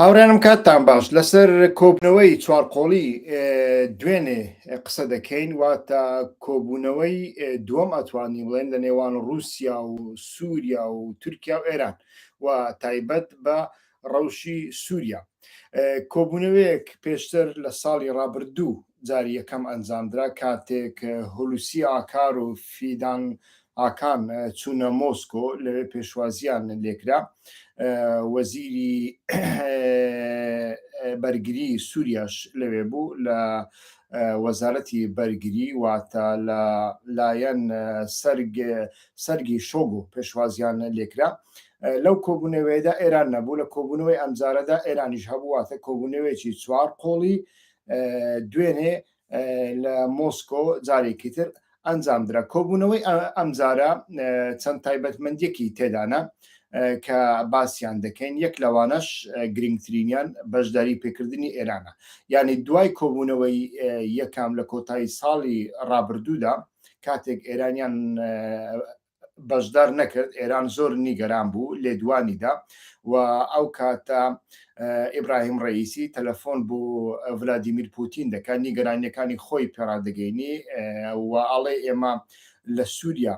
هاوڕێیانم کاتتان باش لەسەر کۆبنەوەی چوارقۆڵی دوێنێ قسە دەکەین واتە کۆبوونەوەی دووەم ئەتوانی بڵێن لە نێوان رووسیا و سووریا و تورکیا و ئێران و تایبەت بە ڕەوشی سووریا کۆبوونەوەیەک پێشتر لە ساڵی ڕابردوو جاری یەکەم ئەنجامدرا کاتێک هولوسی ئاکار و فیدان هاکان چوونە مۆسکۆ لەوێ پێشوازیان لێکرا وەزیری بەرگری سووریاش لەوێ بوو لە وەزارەتی بەرگری واتە لە لایەن سەرگ سەرگی شۆگو پێشوازیان لێکرا لەو کۆبوونەوەیدا ئێران نەبوو لە کۆبوونەوەی ئەمجارەدا ئێرانیش هەبوو واتە کۆبوونەوەیەکی چوار قۆڵی دوێنێ لە مۆسکۆ جارێکی تر ئەنجامدرا. کۆبوونەوەی ئەمجارە چەند تایبەتمەندیەکی تێدانە کە باسیان دەکەین یەک لەوانەش گرنگترینیان بەشداری پێکردنی ئێرانە یعنی دوای کۆبوونەوەی یەکەم لە کۆتایی ساڵی ڕابردوودا کاتێک ئێرانیان بەشدار نەکرد، ئێران زۆر نیگەران بوو، لێدوانی دا و ئەو کاتە ئیبراهیم ڕەئیسی تەلەفۆن بۆ ڤلادیمیر پوتین دەکات، نیگەرانیەکانی خۆی پێڕادەگەینی و ئەڵێ ئێمە لە سووریا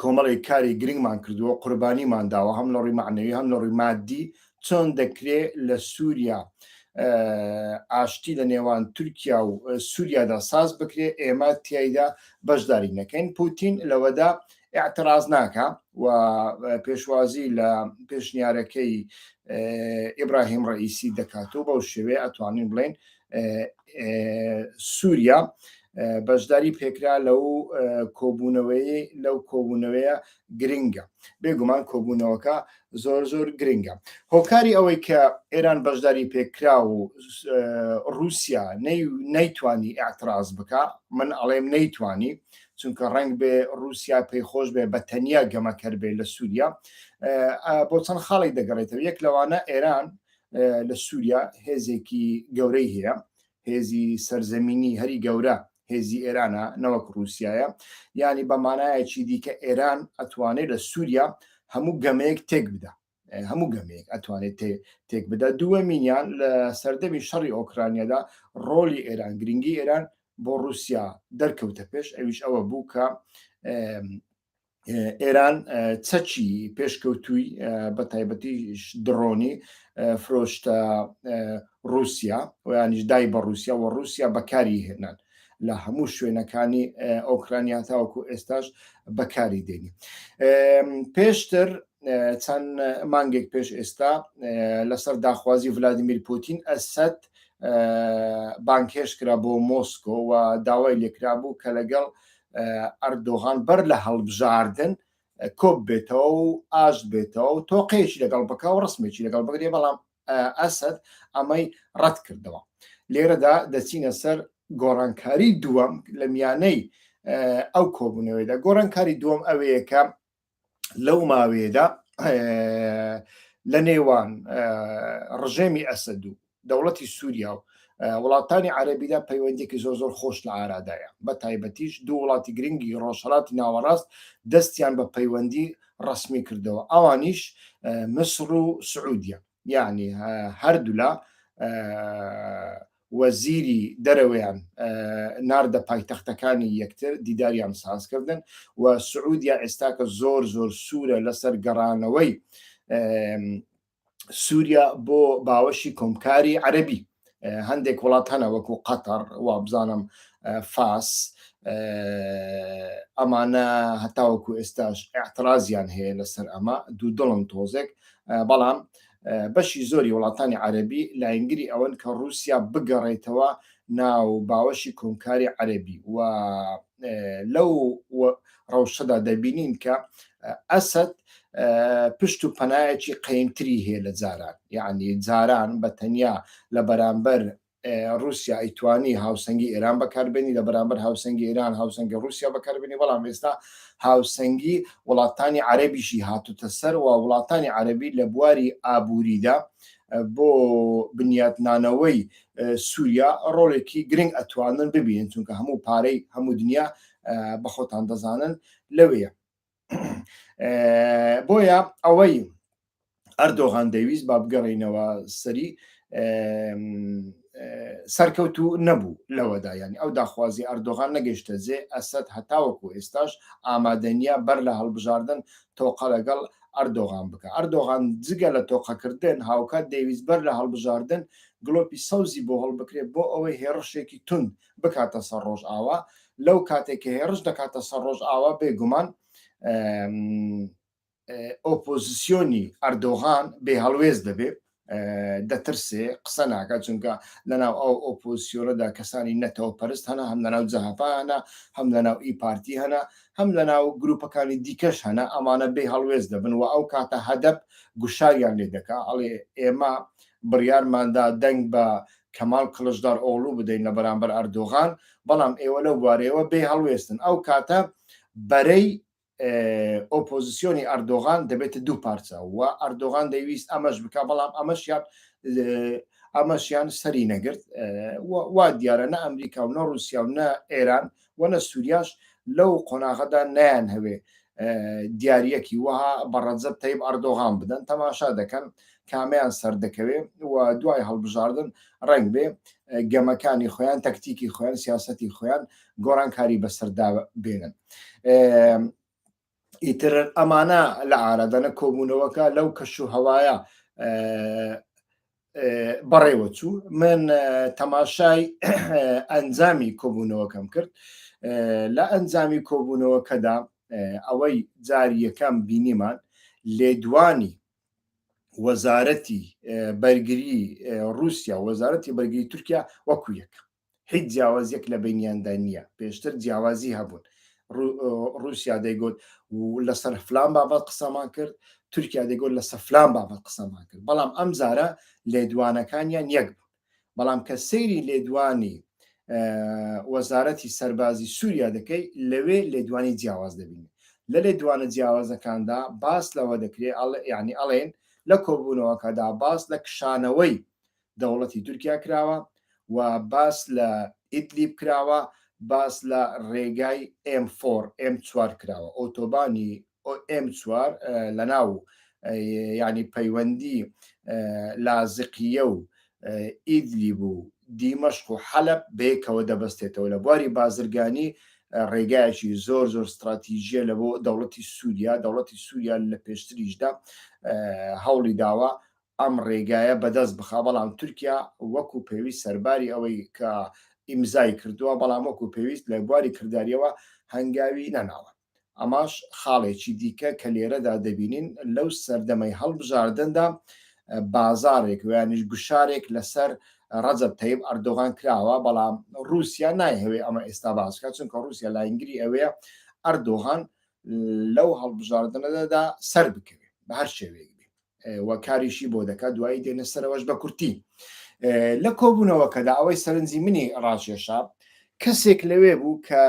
کۆمەڵێک کاری گرنگمان کردووە، قوربانیمان داوە هەم لە ڕووی مەعنەوی هەم لە ڕووی مادی، چۆن دەکرێ لە سووریا ئاشتی لە نێوان تورکیا و سووریادا ساز بکرێ ئێمە تیایدا بەشداری نەکەین پوتین لەوەدا اعتراز ناکا و پێشوازی لە پێشنیارەکەی ئیبراهیم ڕئیسی دەکات و بەو شێوەیە ئەتوانین بڵێن سووریا بەشداری پێکرا لەو کۆبوونەوەی لەو کۆبوونەوەیە گرنگە بێگومان کۆبوونەوەکە زۆر زۆر گرنگە هۆکاری ئەوەی کە ئێران بەشداری پێکرا و رووسیا نەیتوانی اعتراز بکە من ئەڵێم نەیتوانی چونکە ڕنگ بێ رووسیا پێی خۆش بێ بە تەنیا گەمەکەر بێ لە سووریا بۆ چەند خاڵێک دەگەڕێتەوە یەک لەوانە ئێران لە سووریا هێزێکی گەورەی هەیە هێزی سەرزەمینی هەری گەورە هێزی ئێرانە نەوەک رووسایە ینی بە مانایەکی دیکە ئێران ئەتوانێت لە سووریا هەموو گەمەیەک تێک بدا هەموو گەمەیەک ئەتوانێت تێک بدا دووەمینیان لە سەردەمی شەڕی ئۆکرانیادا ڕۆلی ئێران گرنگی ئێران بۆ رووسیا دەرکەوتە پێش ئەویش ئەوە بوو کە ئێران چەکی پێشکەوتووی بە تایبەتی دڕۆنی فرۆشتە رووسیا ویانیش دای بە رووسیا و رووسیا بەکاری هێنان لە هەموو شوێنەکانی ئۆکرانیا تاوەکو ئێستاش بەکاری دێنی پێشتر چەند مانگێک پێش ئێستا لەسەر داخوازی ڤلادیمیر پوتین ئەسەد بانگهێشت کرا بۆ مۆسکۆ و داوای لێکرا بوو کە لەگەڵ ئەردۆغان بەر لە هەڵبژاردن کۆب بێتەوە و ئاشت بێتەوە و تۆقەیەکی لەگەڵ بکە و ڕسمێکی لەگەڵ بگرێ بەڵام ئەسەد ئەمەی ڕەت کردەوە لێرەدا دەچینە سەر گۆڕانکاری دووەم لە میانەی ئەو کۆبوونەوەیدا گۆڕانکاری دووەم ئەوەیە کە لەو ماوەیەدا لە نێوان ڕژێمی ئەسەد و دەوڵەتی سووریا و وڵاتانی عەربیدا پەیوەندێکی زۆر زۆر خۆش لە ئارادایە بە تایبەتیش دوو وڵاتی گرنگی ڕۆژهڵاتی ناوەڕاست دەستیان بە پەیوەندی ڕسمی کردەوە ئەوانیش مسر و سعودیە یعنی هەردوولا وەزیری دەرەوەیان ناردە پایتەختەکانی یەکتر دیداریان سازکردن و سعودیا ئێستاکە زۆر زۆر سوورە لەسەر گەڕانەوەی سووریا بۆ باوەشی کۆمکاری عەربی هەندێک وڵات هەنە وەکو قەتەر وابزانم فاس ئەمانە هەتاوەکو ئێستاش اعترازیان هەیە لەسەر ئەمە دوو دڵم تۆزێک بەڵام بەشی زۆری وڵاتانی عەربی لاینگری ئەوەن کە رووسیا بگەڕێتەوە ناو باوەشی کۆمکاری عەربی و لەو ڕەوشەدا دەبینین کە ئەسەد پشت و پەنایەکی قەیمتری هەیە لە جاران یعنی جاران بە تەنیا لە بەرامبەر رووسیا ئەیتوانی هاوسەنگی ئێران بەکاربێنی لە بەرامبەر هاوسەنگی ئێران هاوسەنگی رووسیا بەکاربێنی بەڵام ئێستا هاوسەنگی وڵاتانی عەربیشی هاتوتە سەر و وڵاتانی عەربی لە بواری ئابووریدا بۆ بنیاتنانەوەی سووریا ڕۆڵێکی گرنگ ئەتوانن ببینن چونکە هەموو پارەی هەموو دنیا بەخۆتان دەزانن لەوەیە بۆیە ئەوەی ئەردۆغان دەیویست با بگەڕینەوە سەری سەرکەوتو نەبوو لەوەدا یانی ئەو داخوازی ئەردۆغان نەگەشتە جێ ئەسەد هەتاوەکو ئێستاش ئامادەنیە بەر لە هەڵبژاردن تۆقە لەگەڵ ئەردۆغان بکە ئەردۆغان جگە لە تۆقەکردن هاوکات دەیویست بەر لە هەڵبژاردن گڵۆپی سەوزی بۆ هەڵبکرێت بۆ ئەوەی هێڕشێکی توند بکاتە سەر ڕۆژئاوا لەو کاتێک کە هێڕش دەکاتە سەر ڕۆژئاوا بێگومان ئۆپۆزیسیۆنی ئەردۆغان بێ هەڵوێست دەبێ دەترسێ قسە ناکات چونکە لەناو ئەو ئۆپۆزیسیۆنەدا کەسانی نەتەوە پەرست هەنا هەم لەناو جەهەپە هەنا هەم لەناو ئی پارتی هەنا هەم لەناو گروپەکانی دیکەش هەنا ئەمانە بێ هەڵوێست دەبن و ئەو کاتە هەدەپ گوشاریان لێ دەکا ئەڵێ ئێمە بڕیارماندا دەنگ بە کەمال کڵچدار ئۆغڵو بدەین لە بەرامبەر ئەردۆغان بەڵام ئێوە لەو بوارەیەوە بێ هەڵوێستن ئەو کاتە بەرەی ئۆپۆزیسیۆنی ئەردۆغان دەبێتە دوو پارچە و ئەردۆغان دەیویست ئەمەش بکە بەڵام ئەمەشیان ئەمەشیان سەری نەگرت وا دیارە نە ئەمریکا و نە رووسیا و نە ئێران و نە سووریاش لەو قۆناغەدا نیان هەوێ دیارەکی وەها بە ڕەجەب تەیب ئەردۆغان بدەن تەماشا دەکەن کامیان سەردەکەوێ و دوای هەڵبژاردن ڕنگ بێ گەمەکانی خۆیان تەکتیکی خۆیان سیاستی خۆیان گۆڕانکاری بەسەردا بێنن ئیتر ئەمانە لە ئارادەنە کۆبوونەوەکە لەو کەش و هەوایە بەڕێوە چوو من تەماشای ئەنجامی کۆبوونەوەکەم کرد لە ئەنجامی کۆبوونەوەکەدا ئەوەی جاری یەکەم بینیمان لێدوانی وەزارەتی بەرگری رووسیا وەزارەتی بەرگری تورکیا وەکو یەک هیچ جیاوازیەک لە بەینیاندا نییە پێشتر جیاوازی هەبوون رووسیا دەیگوت و لەسەر فلان بابەت قسەمان کرد تورکیا دەیگوت لەسەر فلان بابەت قسەمان کرد بەڵام ئەم جارە لێدوانەکانیان یەک بوو بەڵام کە سەیری لێدوانی وەزارەتی سەربازی سووریا دەکەی لەوێ لێدوانی جیاواز دەبینی لە لێدوانە جیاوازەکاندا باس لەوە دەکرێت یعنی ئەڵێن لە کۆبوونەوەکەدا باس لە کشانەوەی دەوڵەتی تورکیا کراوە و باس لە ئیدلیب کراوە، باس لە ڕێگای ئێم فۆر، ئێم چوار کراوە، ئۆتۆبانی ئێم چوار لەناو یانی پەیوەندی لازقیە و ئیدلیب و دیمەشق و حەلەب بەیەکەوە دەبەستێتەوە لە بواری بازرگانی ڕێگایەکی زۆر زۆر ستراتیژیە لە بۆ دەوڵەتی سووریا دەوڵەتی سووریا لە پێشتریشدا هەوڵی داوە ئەم ڕێگایە بەدەست بخا، بەڵام تورکیا وەکو پێویست سەرباری ئەوەی کە ئیمزای کردووە، بەڵام وەکو پێویست لە بواری کردارییەوە هەنگاوی نەناوە. ئەمەش خاڵێکی دیکە کە لێرەدا دەبینین لەو سەردەمەی هەڵبژاردندا بازاڕێک ویانیش گوشارێک لەسەر ڕەجەب تەیب ئەردۆغان کراوە، بەڵام ڕووسیا نایهەوێ ئەمە ئێستا باس بکات، چونکە ڕووسیا لاینگری ئەوەیە ئەردۆغان لەو هەڵبژاردنەدا سەر بکەوێ بە هەر شێوەیەک بێ. و کاریشی بۆ دەکات دوایی دێنە سەرەوەش بە کورتی لە کۆبوونەوەکەدا ئەوەی سەرنجی منی ڕاکێشا کەسێک لەوێ بوو کە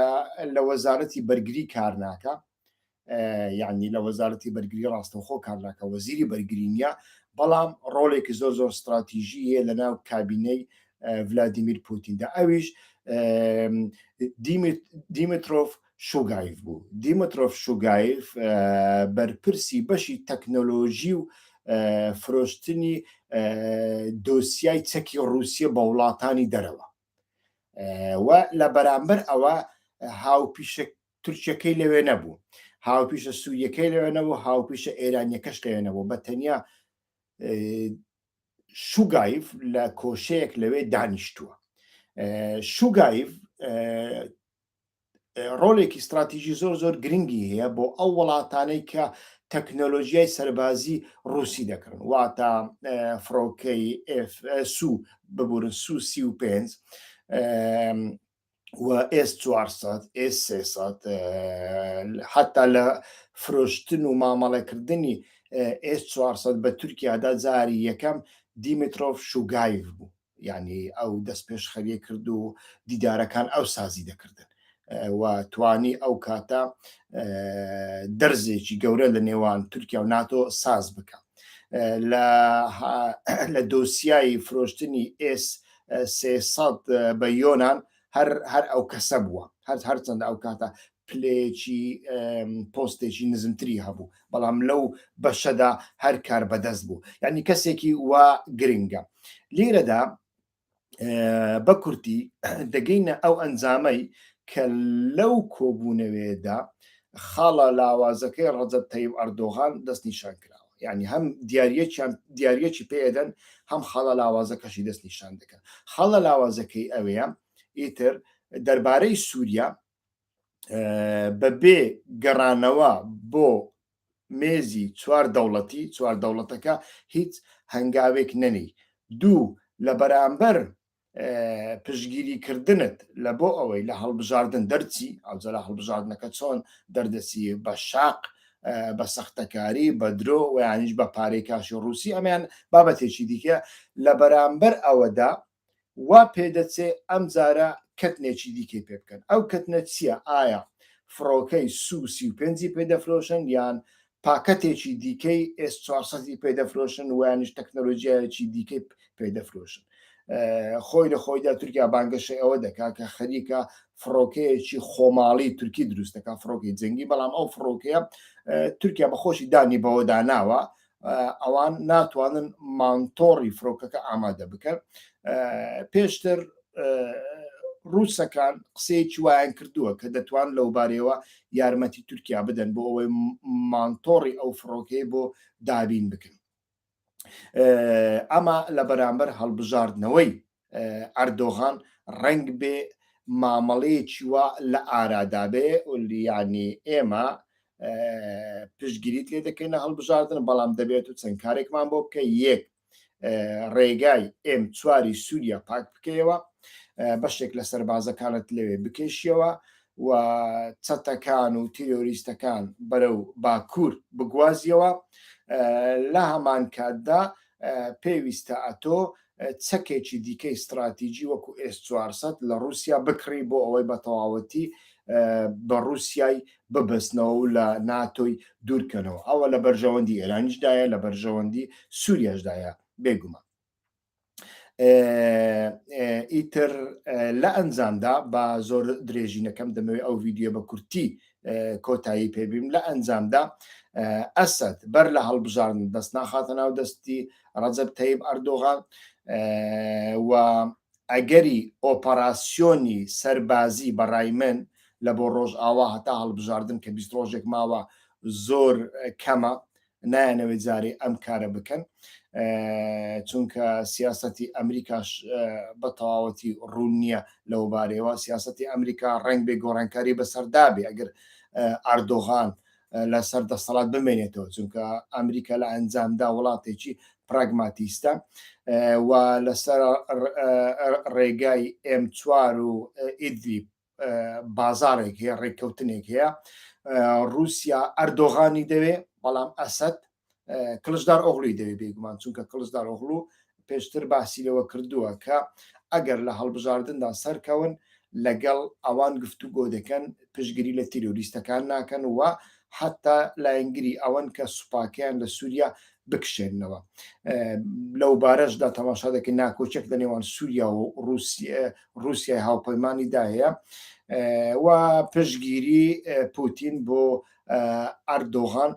لە وەزارەتی بەرگری کار ناکە یعنی لە وەزارەتی بەرگری ڕاستەوخۆ کار ناکە وەزیری بەرگری نییە بەڵام ڕۆڵێکی زۆر زۆر استراتیژی هەیە لە ناو کابینەی ڤلادیمیر پوتیندا ئەویش دیمیترۆف شوگایف بوو. دیمترۆف شوگایف بەرپرسی بەشی تەکنۆلۆژی و فرۆشتنی دۆسیای چەکی ڕووسیە بە وڵاتانی دەرەوە و لە بەرامبەر ئەوە هاوپیشە تورکیەکەی لەوێ نەبوو هاوپیشە سووریەکەی لەوێ نەبوو هاوپیشە ئێرانیەکەش لەوێ نەبوو بە تەنیا شوگایف لە کۆشەیەک لەوێ دانیشتووە شوگایف ڕۆلێکی ستراتیژی زۆر زۆر گرنگی هەیە بۆ ئەو وڵاتانەی کە تەکنۆلۆژیای سەربازی ڕوسی دەکڕن واتە فڕۆکەی سو ببورن سو 35 و ئێس 400 ئێس 300 حتا لە فرۆشتن و مامەڵەکردنی ئێس 400 بە تورکیادا جاری یەکەم دیمیترۆف شوگایف بوو یانی ئەو دەست پێشخەریە کرد و دیدارەکان ئەو سازی دەکردن و توانی ئەو کاتە دەرزێکی گەورە لە نێوان تورکیا و ناتۆ ساز بکە لە دۆسیای فرۆشتنی ئێس 300 بە یۆناان هەر هەر ئەو کەسە بووە هەر هەرچەند ئەو کاتە پلەیەکی پۆستێکی نزمتری هەبوو بەڵام لەو بەشەدا هەر کار بەدەست بوو یعنی کەسێکی وا گرنگە لێرەدا بە کورتی دەگەینە ئەو ئەنجامەی کە لەو کۆبوونەوەیەدا خاڵە لاوازەکەی ڕەجەب تەیب ئەردۆغان دەستنیشان کراوە یعنی هەم دیارەکیان دیارەکی پێدەن هەم خاڵە لاوازەکەشی دەستنیشان دەکەن خاڵە لاوازەکەی ئەوەیە ئیتر دەربارەی سووریا بەبێ گەڕانەوە بۆ مێزی چوار دەوڵەتی، چوار دەوڵەتەکە هیچ هەنگاوێک نەنێی. دوو، لە بەرامبەر پشتگیری کردنت لە بۆ ئەوەی لە هەڵبژاردن دەرچی، ئەوجا لە هەڵبژاردنەکە چۆن دەردەچی بە شاق، بە سەختەکاری، بە درۆ و یانیش بە پارەی کاشی ڕووسی، ئەمەیان بابەتێکی دیکەیە. لە بەرامبەر ئەوەدا وا پێدەچێ ئەمجارە کەتنێکی دیکەی پێ بکەن. ئەو کەتنە چییە؟ ئایا فڕۆکەی سو 35 ی پێ دەفرۆشن یان پاکەتێکی دیکەی ئێس 400 ی پێ دەفرۆشن و یانیش تەکنەلۆژیایەکی دیکەی پێ دەفرۆشن؟ خۆی لە خۆیدا تورکیا بانگەشەی ئەوە دەکا کە خەریکە فڕۆکەیەکی خۆماڵی تورکی دروست دەکا، فڕۆکەی جەنگی، بەڵام ئەو فڕۆکەیە تورکیا بەخۆشی دانی بەوەدا ناوە ئەوان ناتوانن مانتۆڕی فرۆکەکە ئامادە بکەن پێشتر ڕووسەکان قسەیەکی وایان کردووە کە دەتوان لەوبارەیەوە یارمەتی تورکیا بدەن بۆ ئەوەی مانتۆڕی ئەو فڕۆکەی بۆ دابین بکەن ئەمە لە بەرامبەر هەڵبژاردنەوەی ئەردۆغان ڕەنگ بێ مامەڵەیەکی وا لە ئارادا بێ یعنی ئێمە پشتگیریت لێ دەکەین لە هەڵبژاردن بەڵام دەبێت و چەند کارێکمان بۆ بکە یەک ڕێگای ئێم چواری سووریا پاک بکەیەوە بەشێک لە سەربازەکانت لەوێ بکێشیەوە و چەتەکان و تیرۆریستەکان بەرەو باکوور بگوازیەوە لە هەمان کاتدا پێویستە ئەتۆ چەکێکی دیکەی ستراتیجی وەکو ئێس 400 لە رووسیا بکڕی بۆ ئەوەی بە تەواوەتی بە رووسیای ببەستنەوە و لە ناتۆی دوورکەنەوە. ئەوە لە بەرژەوەندی ئێرانیشدایە، لە بەرژەوەندی سووریاشدایە بێگومان. ئیتر لە ئەنجامدا با زۆر درێژی نەکەم دەمەوێت ئەو ڤیدیۆ بە کورتی کۆتایی پێبیم لە ئەنجامدا ئەسەد بەر لە هەڵبژاردن دەست ناخاتە ناو دەستی ڕەجەب تەیب ئەردۆغان و ئەگەری ئۆپەراسیۆنی سەربازی بەڕای من لە بۆ ڕۆژئاوا هەتا هەڵبژاردن کە 20 ڕۆژێک ماوە زۆر کەمە نایانەوێت جارێ ئەم کارە بکەن چونکە سیاستی ئەمریکاش بە تەواوەتی ڕوون نییە لەو بارەیەوە سیاستی ئەمریکا ڕنگ بێ گۆڕانکاری بەسەردا بێ ئەگەر ئەردۆغان لەسەر دەسەڵات بمێنێتەوە چونکە ئەمریکا لە ئەنجامدا وڵاتێکی پراگماتیستە و لەسەر ڕێگای M4 و ئیدلیب بازارێک هەیە ڕێککەوتنێک هەیە رووسیا ئەردۆغانی دەوێ بەڵام ئەسەد کڵچدار ئۆغلوی دەوێ بێگومان چونکە کڵچدار ئۆغلو پێشتر باسی لەوە کردووە کە ئەگەر لە هەڵبژاردندا سەرکەون لەگەڵ ئەوان گفتوگۆ دەکەن پشتگیری لە تیرۆریستەکان ناکەن و حتا لایەنگری ئەوەن کە سوپاکەیان لە سووریا بکشێننەوە. لەو بارەشدا تەماشا دەکەین ناکۆکیەک لە نێوان سووریا و رووسیای هاوپەیمانیدا هەیە و پشتگیری پوتین بۆ ئەردۆغان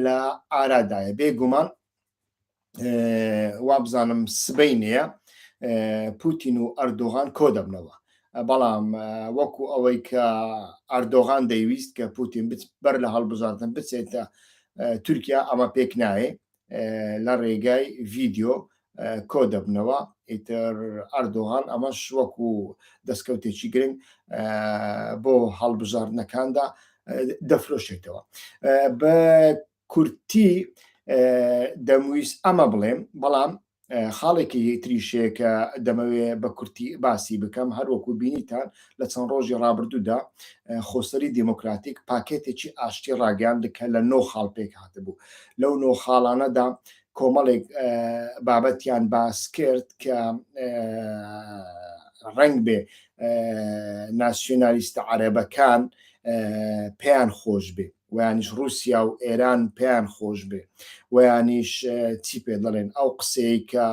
لە ئارادایە. بێگومان وابزانم سبەینێ پوتین و ئەردۆغان کۆ دەبنەوە بەڵام وەکو ئەوەی کە ئەردۆغان دەیویست کە پوتین بەر لە هەڵبژاردن بچێتە تورکیا ئەمە پێک نایێ لە ڕێگای ڤیدیۆ کۆ دەبنەوە ئیتر ئەردۆغان ئەمەش وەکو دەستکەوتێکی گرنگ بۆ هەڵبژاردنەکاندا دەفرۆشێتەوە بە کورتی دەمویست ئەمە بڵێم بەڵام خاڵێکی تریشەیە کە دەمەوێ بە کورتی باسی بکەم هەروەکو بینیتان لە چەند ڕۆژی ڕابردوودا خۆسەری دیموکراتیک پاکێتێکی ئاشتی ڕاگەیاند کە لە نۆ خاڵ پێک هاتبوو لەو نۆ خاڵانەدا کۆمەڵێک بابەتیان باس کرد کە ڕنگ بێ ناسیۆنالیستە عەرەبەکان پێیان خۆش بێ ویانیش رووسیا و ئێران پێیان خۆش بێ ویانیش چی پێ دەڵێن ئەو قسەی کە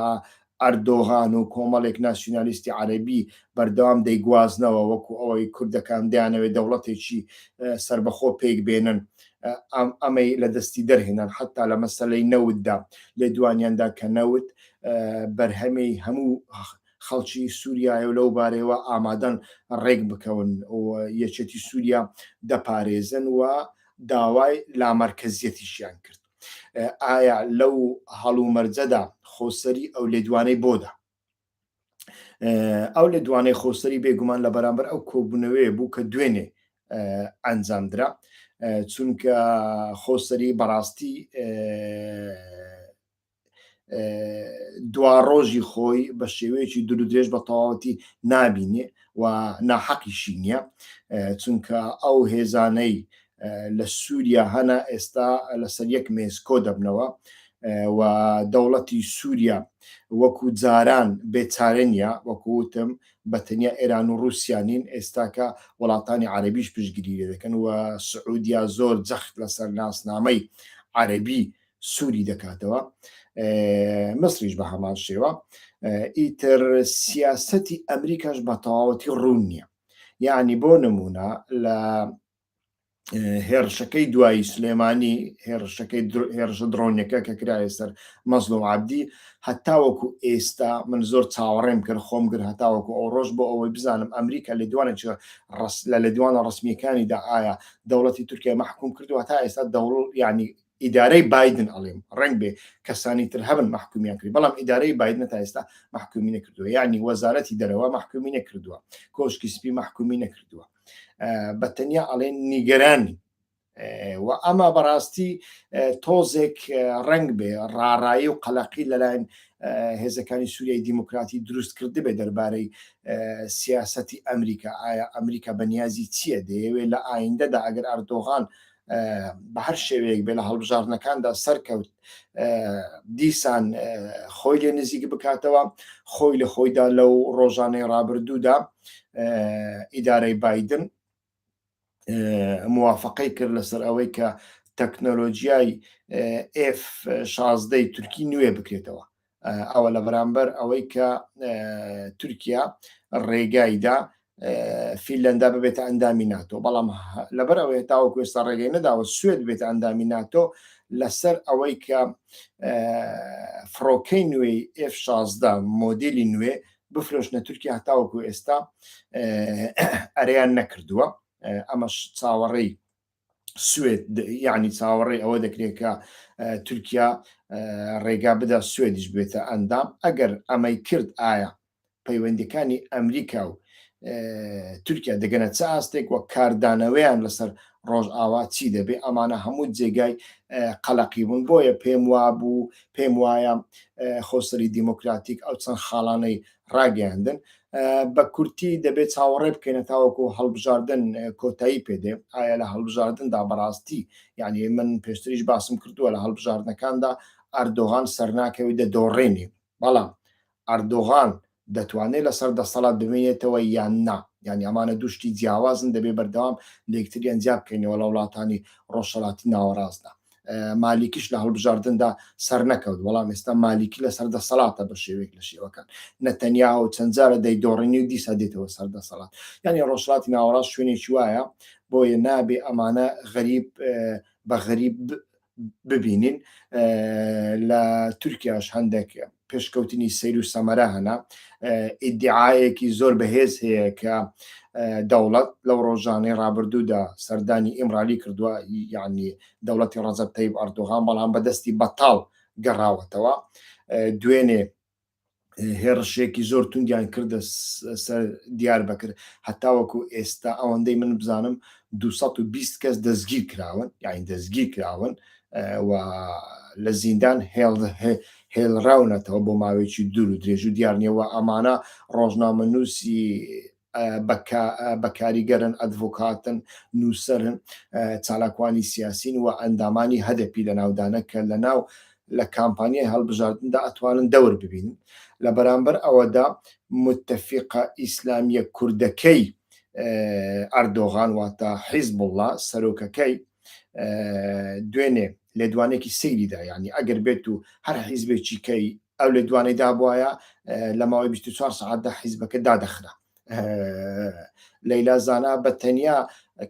ئەردۆغان و کۆمەڵێک ناسیونالیستی عەرەبی بەردەوام دەیگوازنەوە وەکو ئەوەی کوردەکان دەیانەوێت دەوڵەتێکی سەربەخۆ پێک بێنن ئەمەی لە دەستی دەرهێنان حتا لە مەسەلەی نەوتدا لێدوانیاندا کە نەوت بەرهەمی هەموو خەڵکی سووریایە و لەو بارەیەوە ئامادەن ڕێک بکەون و یەکێتی سووریا دەپارێزن و داوای لامەرکەزیەتیشیان کرد. ئایا لەو هەڵومەرجەدا خۆسەری ئەو لێدوانەی بۆدا؟ ئەو لێدوانەی خۆسەری بێگومان لە بەرامبەر ئەو کۆبوونەوەیە بوو کە دوێنێ ئەنجامدرا چونکە خۆسەری بەڕاستی دواڕۆژی خۆی بە شێوەیەکی دوور درێژ بە تەواوەتی نابینێ و ناحەقیشی نییە چونکە ئەو هێزانەی لە سووریا هەنە ئێستا لەسەر یەک مێز کۆ دەبنەوە و دەوڵەتی سووریا وەکو جاران بێچارە نییە وەکو وتم بە تەنیا ئێران و رووسیا نین ئێستاکە وڵاتانی عەربیش پشتگیری لێ دەکەن و سعودیا زۆر جەخت لەسەر ناسنامەی عەربی سووری دەکاتەوە مسریش بە هەمان شێوە ئیتر سیاسەتی ئەمریکاش بە تەواوەتی ڕوون نییە یعنی بۆ نمونە لە هێرشەکەی دوایی سلێمانی هێرشەکەی هێرشە درۆنیەکە کە کرایە سەر مەزلوم عبدی هەتاوەکو ئێستا من زۆر چاوەڕێم کرد خۆم گر هەتاوەکو ئەو ڕۆژ بۆ ئەوەی بزانم ئەمریکا لێدوانێکی لە لێدوانە ڕسمیەکانیدا ئایا دەوڵەتی تورکیا مەحکوم کردو هەتا ئێستا دەوڵ یعنی ئیدارەی بایدن ئەڵێم ڕەنگ بێ کەسانی تر هەبن مەحکومیان کرد بەڵام ئیدارەی بایدن تا ئێستا مەحکومی نەکردووە یعنی وەزارەتی دەرەوە مەحکومی نەکردووە کۆشکی سپی مەحکومی نەکردووە بە تەنیا ئەڵێن نیگەرانی و ئەمە بەڕاستی تۆزێک ڕنگ بێ ڕاڕایی و قەلەقی لەلایەن هێزەکانی سووریای دیموکراتی دروست کردبێ دەربارەی سیاسەتی ئەمریکا ئایا ئەمریکا بەنیازی چییە دەیەوێت لە ئایندەدا ئەگەر ئەردۆغان بە هەر شێوەیەک بێ لە هەڵبژاردنەکاندا سەرکەوت دیسان خۆی لێ نزیک بکاتەوە خۆی لە خۆیدا لەو ڕۆژانەی ڕابردوودا ئیدارەی بایدن موافقەی کرد لەسەر ئەوەی کە تەکنۆلۆژیای F16 تورکی نوێ بکرێتەوە ئەوە لە بەرامبەر ئەوەی کە تورکیا ڕێگایدا فیلەندا ببێتە ئەندامی ناتۆ بەڵام لەبەر ئەوەی تاوەکو ئێستا ڕێگەی نەداوە سوێد بێتە ئەندامی ناتۆ لەسەر ئەوەی کە فڕۆکەی نوێی F16 مۆدلی نوێ بفرۆشنە تورکیا هەتاوەکو ئێستا ئەرێیان نەکردووە ئەمەش چاوەڕێی سوێد یعنی چاوەڕێی ئەوە دەکرێت کە تورکیا ڕێگا بدا سوێدیش بێتە ئەندام ئەگەر ئەمەی کرد ئایا پەیوەندەکانی ئەمریکا و تورکیا دەگەنە چ ئاستێک وە کاردانەوەیان لەسەر ڕۆژئاوا چی دەبێ ئەمانە هەموو جێگای قەلەقی بوون بۆیە پێم وابوو پێم وایە خۆسەری دیموکراتیک ئەو چەند خاڵانەی ڕاگەیاندن بە کورتی دەبێت چاوەڕێ بکەینە تاوەکو هەڵبژاردن کۆتایی پێدێ ئایا لە هەڵبژاردندا بەڕاستی یعنی من پێشتریش باسم کردووە لە هەڵبژاردنەکاندا ئەردۆغان سەرناکەوی دەدۆڕێنی بەڵام ئەردۆغان دەتوانێت لەسەر دەسەڵات بمێنێتەوە یان نا یعنی ئەمانە دوشتی جیاوازن دەبێ بەردەوام لەکتریان جیا بکەینەوە لە وڵاتانی ڕۆژهەڵاتی ناوەڕاستدا مالیکیش لە هەڵبژاردندا سەرنەکەوت بەڵام ئێستا مالیکی لەسەر دەسەڵاتە بە شێوەیەک لە شێوەکان نەتەنیاهۆ چەند جارە دەیدۆڕێنی و دیسا دێتەوە سەر دەسەڵات یعنی ڕۆژهەڵاتی ناوەڕاست شوێنێکی وایە بۆیە نابێ ئەمانە غەریب بە غەریب ببینین لە تورکیاش هەندێک پێشکەوتنی سەیر و سەمەرە هەنە ئیدعاەکی زۆر بەهێز هەیە کە دەوڵەت لەو ڕۆژانەی ڕابردوودا سەردانی ئیمرالی کردووە یعنی دەوڵەتی ڕەجەب تەیب ئەردۆغان بەڵام بەدەستی بەتاڵ گەڕاوەتەوە دوێنێ هێڕشێکی زۆر توندیان کردە سەر دیار بەکر هەتاوەکو ئێستا ئەوەندەی من بزانم 220 کەس دەستگیر کراون یاین دەستگیر کراون و لە زیندان هێڵراونەتەوە بۆ ماوەیەکی دوور و درێژ و دیار نییە و ئەمانە ڕۆژنامەنووسی بەکاریگەرن ئەدڤۆکاتن نووسەرن چالاکوانی سیاسین و ئەندامانی هەدەپی لە ناودانە کە لە ناو لە کامپانیای هەڵبژاردندا ئەتوانن دەور ببینن لە بەرامبەر ئەوەدا متەفیقە ئیسلامیە کوردەکەی ئەردۆغان واتە حیزبوڵڵا سەرۆکەکەی دوێنێ لێدوانێکی سەیریدا یعنی ئەگەر بێت و هەر حیزبێکی کەی. ئەو لێدوانەی دابواە لە ماوەی 24 سعاتدا حیزبەکە دادەخرا. لەیلا زانا بە تەنیا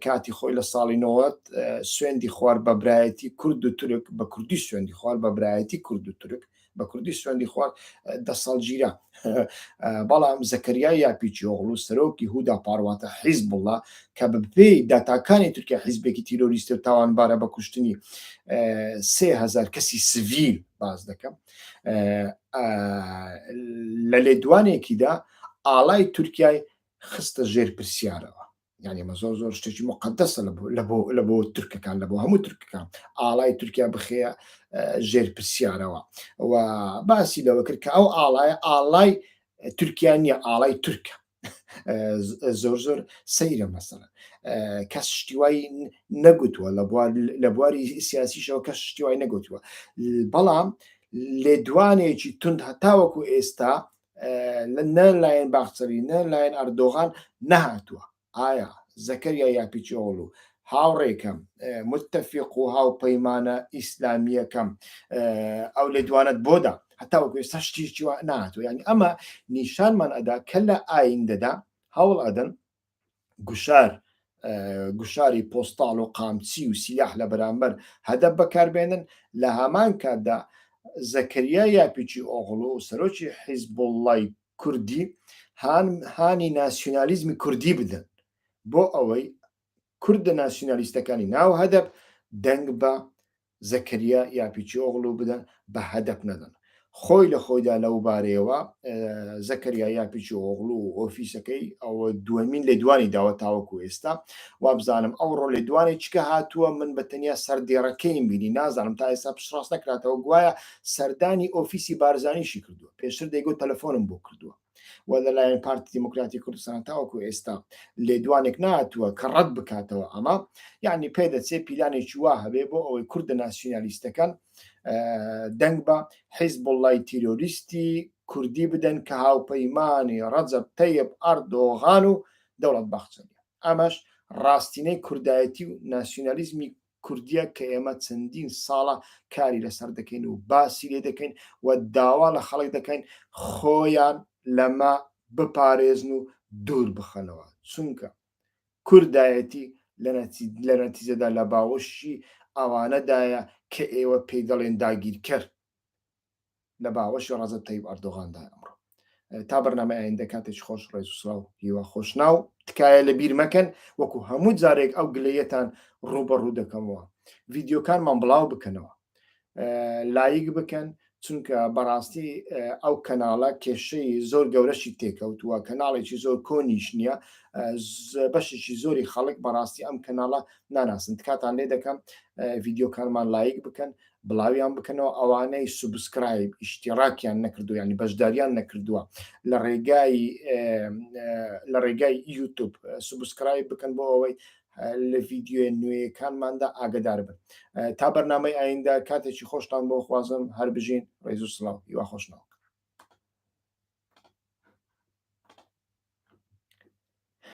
کاتی خۆی لە ساڵی 90 سوێندی خوارد بە برایەتی کورد و تورک، بە کوردی سوێندی خوارد بە برایەتی کورد و تورک، بە کوردی سوێندی خوارد، 10 ساڵ گیرا. بەڵام زەکەریا یاپیچیۆغڵو سەرۆکی هودا پارواتە حیزبوڵڵا کە بە پێی داتاکانی تورکیا حیزبێکی تیرۆریستە و تاوانبارە بە کوشتنی 3000 کەسی سڤیل باس دەکەم، لە لێدوانێکیدا ئاڵای تورکیای خستە ژێر پرسیارەوە. یعنی ئەمە زۆر زۆر شتێکی مقدەسە لە بۆ تورکەکان، لە بۆ هەموو تورکەکان ئاڵای تورکیا بخەیە ژێر پرسیارەوە و باسی لەوە کرد کە ئەو ئاڵایە ئاڵای تورکیا نییە، ئاڵای تورکە. زۆر زۆر سەیرە مەسەلەن کەس شتی وای نەگوتووە لە بواری سیاسیشەوە کەس شتی وای نەگوتووە، بەڵام لێدوانێکی تند هەتاوەکو ئێستا لە نە لایەن باخچەلی نە لایەن ئەردۆغان نەهاتووە. ئایا زەکەریا یاپیچیۆغڵو هاوڕێکەم، متەفیق و هاوپەیمانە ئیسلامییەکەم ئەو لێدوانەت بۆ دا؟ هەتاوەکو ئێستا شتێکی وا نەهاتووە. یانی ئەمە نیشانمان ئەدا کە لە ئایندەدا هەوڵ ئەدەن گوشار گوشاری پۆستاڵ و قامچی و سیلاح لە بەرامبەر هەدەپ بەکاربێنن، لە هەمان کاتدا زەکەریا یاپیچی ئۆغڵو سەرۆکی حیزبوڵڵای کوردی هان هانی ناسیونالیزمی کوردی بدەن بۆ ئەوەی کوردە ناسیونالیستەکانی ناو هەدەپ دەنگ بە زەکەریا یاپیچیئۆغڵو بدەن بە هەدەپ نەدەن. خۆی لە خۆیدا لەو بارەیەوە زەکەریا یاپیچیئۆغڵو و ئۆفیسەکەی ئەوە دووەمین لێدوانی داوە تاوەکو ئێستا وابزانم ئەوڕۆ لێدوانێکیکە هاتووە من بە تەنیا سەردێڕەکەیم بینی نازانم تا ئێستا پشتڕاست نەکراتەوە گوایە سەردانی ئۆفیسی بارزانیشی کردووە پێشتر دەیگوت تەلەفۆنم بۆ کردووە و لەلایەن پارتی دیموکراتی کوردستان تاوەکو ئێستا لێدوانێک نهاتووە کە ڕەت بکاتەوە ئەمە یعنی پێدەچێ پیلانێکی وا هەبێ بۆ ئەوەی کوردە ناسیونالیستەکان دەنگ بە حیزبوڵڵای تیرۆریستی کوردی بدەن کە هاوپەیمانی ڕەجەب تەیب ئەردۆغان و دەوڵەت باخچەلیە. ئەمەش ڕاستینەی کوردایەتی و ناسیونالیزمی کوردیە کە ئێمە چەندین ساڵە کاری لەسەر دەکەین و باسی لێ دەکەین و داوا لە خەڵک دەکەین خۆیان لەمە بپارێزن و دوور بخەنەوە، چونکە کوردایەتی لە نەتیجەدا لە باوەشی ئەوانەدایە کە ئێوە پێی دەڵێن داگیرکەر. لە باوەشی ڕەجەب تەیب ئەردۆغاندایە ئەمڕۆ. تا بەرنامەی ئایندە کاتێکی خۆش، ڕێز و سڵاو، هیوا خۆشناو. تکایە لە بیر مەکەن وەکو هەموو جارێک ئەو گلەیەتان ڕووبەڕوو دەکەمەوە، ڤیدیۆکانمان بڵاو بکەنەوە، لایک بکەن، چونکە بەڕاستی ئەو کەناڵە کێشەی زۆر گەورەشی تێکەوتووە، کەناڵێکی زۆر کۆنیش نییە، بەشێکی زۆری خەڵک بەڕاستی ئەم کەناڵە ناناسن. تکاتان لێ دەکەم ڤیدیۆکانمان لایک بکەن، بڵاویان بکەنەوە. ئەوانەی subscribe ئیشتیراکیان نەکردو ینی بەشداریان نەکردووە لە ڕێگای یوتوب subscribe بکەن بۆ ئەوەی لە ڤیدیۆ نوێیەکانماندا ئاگدار بن. تا بەرنامەی ئایندە کاتێکی خۆشتان بۆ خوازم، هەر بژین، ڕێز و سڵاو، هیوا خۆشناو.